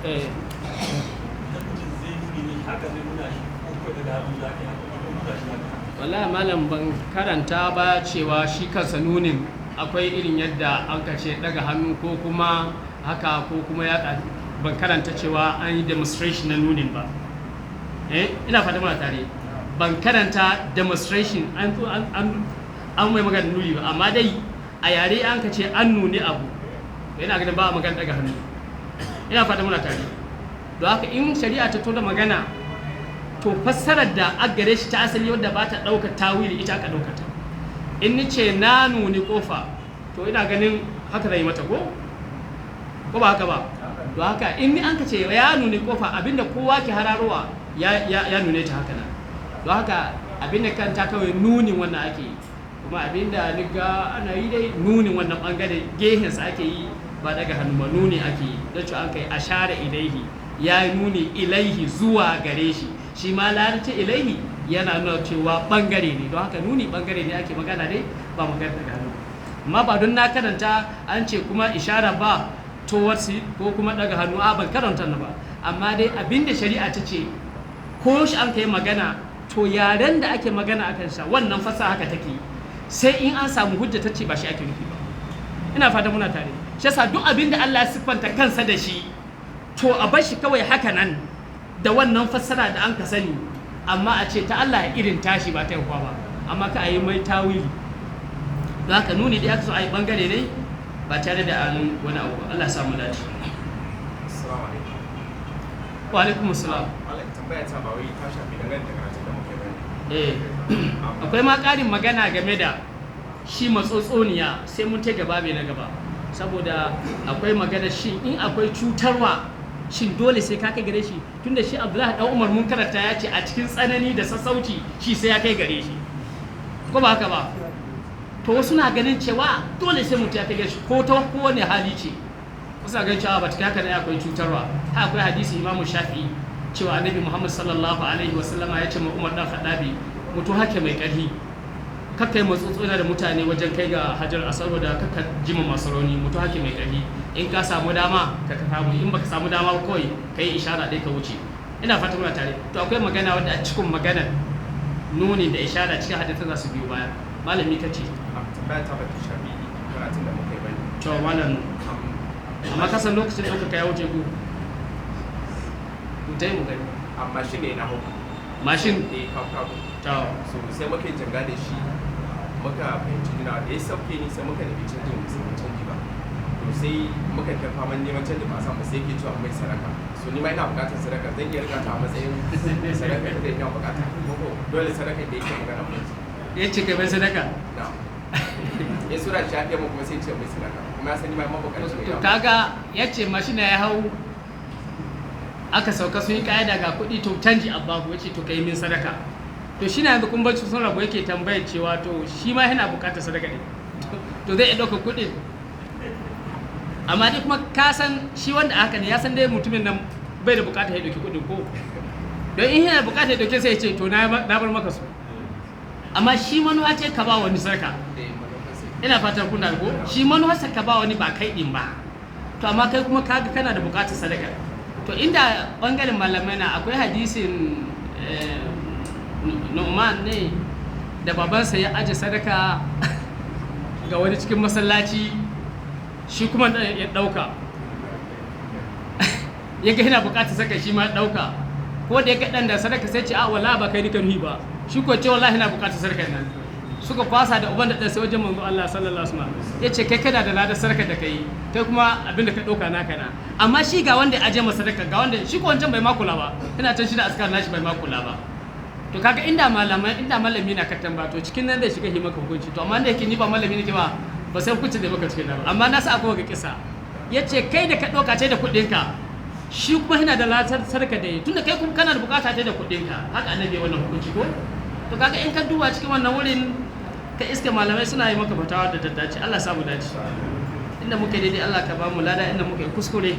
Eh. Idan mutum zai nuni ne haka zai nuna shi, ko kawai daga hannu za ka yi haka, ko nuna shi haka? Wallahi malam, ban karanta ba cewa shi kansa nunin akwai irin yadda an kace daga hannu ko kuma haka ko kuma ya, ban karanta cewa an yi demonstration na nunin ba. Eh, ina fata muna tare. Ban karanta demonstration an mai magana nuni ba, amma dai a yare an ka ce an nuni abu, ina ganin ba a magana daga hannu. Ina fata muna tare. Don haka in shari'a ta tura magana, to fassarar da aka gare shi ta asali wadda ba ta ɗaukar tawili, ita aka ɗaukar ta. In ni ce na nuni kofa, to ina ganin haka zai mata, ko ba haka ba? Don haka in ni an ka ce ya nuni kofa, abinda kowa ke hararowa ya nune ta haka nan. Don haka abinda kanta kawai nunin wannan ake yi, kuma abinda ni ga ana yi dai nunin wannan bangare gehensa ake yi, ba daga hannu ba, nuni ake yi. Don cewa an kai ashara ilaihi, ya nuni ilaihi zuwa gare shi. Shi ma larabci ilaihi yana nuna cewa bangare ne. Don haka nuni bangare ne ake magana dai, ba magana daga hannu. Amma ba don na karanta an ce kuma ishara ba towards ko kuma daga hannu, a ban karanta na ba. Amma dai abinda shari'a ta ce, ko shi an kai magana, to yaren da ake magana akan sa wannan fasaha haka take, sai in an samu hujja ta ce ba shi ake nufi ba. Ina fata muna tare. Shi yasa duk abin da Allah ya siffanta kansa da shi, to a bar shi kawai haka nan da wannan fassara da an ka sani, amma a ce ta Allah irin tashi ba ta yawa ba, amma ka a yi mai tawili. Don haka nuni da aka so a yi bangare ne ba tare da an wani abu ba. Allah ya samu dace. Assalamu alaikum. Wa alaikum assalam. Malam, tambaya ta ba wai ta shafi dangane da karatun da muka yi bane. Eh, akwai ma ƙarin magana game da shi matsotsoniya, sai mun ta gaba bai na gaba, saboda akwai magana shi in akwai cutarwa, shin dole sai ka kai gare shi? Tunda shi Abdullahi dan Umar mun karanta ya ce a cikin tsanani da sassauci shi sai ya kai gare shi, ko ba haka ba? To wasu na ganin cewa dole sai mutum ya kai gare shi ko ta kowane hali ce. Wasu na ganin cewa ba ta kai haka ne, akwai cutarwa. Ha, akwai hadisi Imamu Shafi'i cewa Annabi Muhammad sallallahu alaihi wasallama ya ce ma Umar dan Khattabi, mutum hake mai ƙarfi, kakka yi matsotsona da mutane wajen kai ga Hajar Aswad da kakka jima masu rauni. Mutum hake mai ƙarfi, in ka samu dama ka samu, in baka samu dama ba kawai ka yi ishara ɗaya ka wuce. Ina fata muna tare. To akwai magana wadda a cikin maganar nuni da ishara cikin hadisin za su biyo baya. Malami ka ce? Tambaya ta ba ta shafi karatun da muka yi bane. To malam, amma ka san lokacin ɗaukaka ya wuce, ku ta yi mu gani. Amma shi ne na hau. Mashin? Eh, kawo. To. So sai muka yi janga da shi, muka fahimci juna, da ya sauke ni sai muka nemi canjin, mu samu canji ba. To sai muka ta faman neman canji ba a samu, sai yake cewa mai sadaka. So ni ma ina buƙatar sadaka, zan iya rika ta a matsayin sadaka da ina buƙata, ko dole sadaka da yake magana mu? Ya ce kai mai sadaka? Na ya sura shi ya mu kuma sai ce mai sadaka, kuma ya sani ma mabukaci ne. To kaga ya ce mashina ya hau, aka sauka, sun yi ƙa'ida ga kuɗi, to canji ababu, ya ce to kai min sadaka. To shi na yanzu kun bacci sun rabu, yake tambayar cewa to shi ma yana buƙatar sadaka ne, to zai iya ɗaukar kuɗin? Amma dai kuma ka san shi wanda haka ne ya san dai mutumin nan bai da buƙatar ya ɗauki kuɗin, ko don in yana buƙatar ya ɗauke sai ya ce to na bar maka su. Amma shi manuwa ce ka ba wani sadaka. Eh, manufarsa. Ina fatan kuna ko shi manuwarsa ka ba wani, ba kai din ba. To amma kai kuma kaga kana da bukatar sadaka. To inda bangaren malamai na akwai hadisin Nu'man ne da babansa ya aje sadaka ga wani cikin masallaci, shi kuma ya dauka, ya ga yana bukatar sadaka, shi ma ya dauka. Ko da ya ga dan da sadaka sai ce, "A wallahi ba kai ni ka nuhi ba." Shi ko ce, "Wallahi yana bukatar sadakar nan." Suka kwasa da uban da ɗan sai wajen manzo Allah sallallahu alaihi wasallam, ya ce kai kana da ladar sadaka da kai, kai kuma abin da ka ɗauka naka na. Amma shi ga wanda ya aje masa sadaka, ga wanda shi ko wancan bai ma kula ba, ina can shi da askar nashi bai ma kula ba. To kaga inda malamai, inda malami na ka tamba, to cikin nan zai shiga yi maka hukunci. To amma da yake ni ba malami nake ba, ba sai hukunci da maka cikin nan ba. Amma na sa akwai ga kisa, ya ce kai da ka ɗauka ce da kuɗinka, shi kuma yana da ladar sadaka da yi, tunda kai kuma kana da bukata ce da kuɗinka. Haka annabi ya wannan hukunci ko. To kaga in ka duba cikin wannan wurin ka iske malamai suna yi maka fatawa da daddace. Allah samu dace. Inda muka daidai Allah ka ba mu lada, inda muka yi kuskure